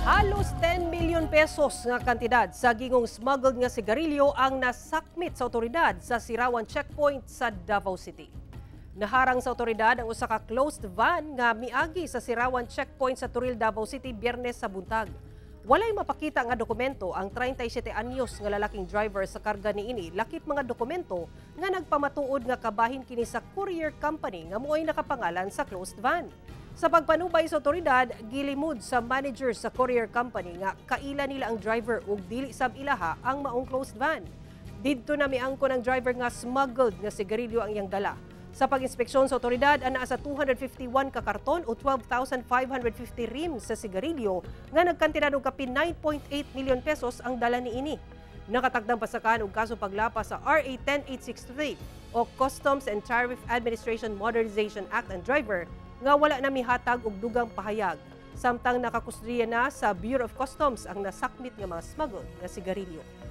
Halos 10 million pesos nga kantidad sa gingong smuggled nga sigarilyo ang nasakmit sa otoridad sa Sirawan Checkpoint sa Davao City. Naharang sa otoridad ang usa ka closed van nga miagi sa Sirawan Checkpoint sa Toril, Davao City, Biyernes sa buntag. Walay mapakita nga dokumento ang 37 anyos nga lalaking driver sa karga niini, lakip mga dokumento nga nagpamatuod nga kabahin kini sa courier company nga mo'y nakapangalan sa closed van. Sa pagpanubay sa otoridad, gilimud sa manager sa courier company nga kaila nila ang driver ug dili sab ilaha ang maong closed van. Didto na miangkon ang driver nga smuggled nga sigarilyo ang iyang dala. Sa pag-inspeksyon sa otoridad, anaa sa 251 ka karton o 12,550 rims sa sigarilyo nga nagkantidad og kapin 9.8 million pesos ang dala niini. Nakatakdang pasakaan og kaso paglapas sa RA 10863 o Customs and Tariff Administration Modernization Act ang driver nga wala na mihatag og dugang pahayag. Samtang nakakustudiya na sa Bureau of Customs ang nasakmit nga mga smuggled nga sigarilyo.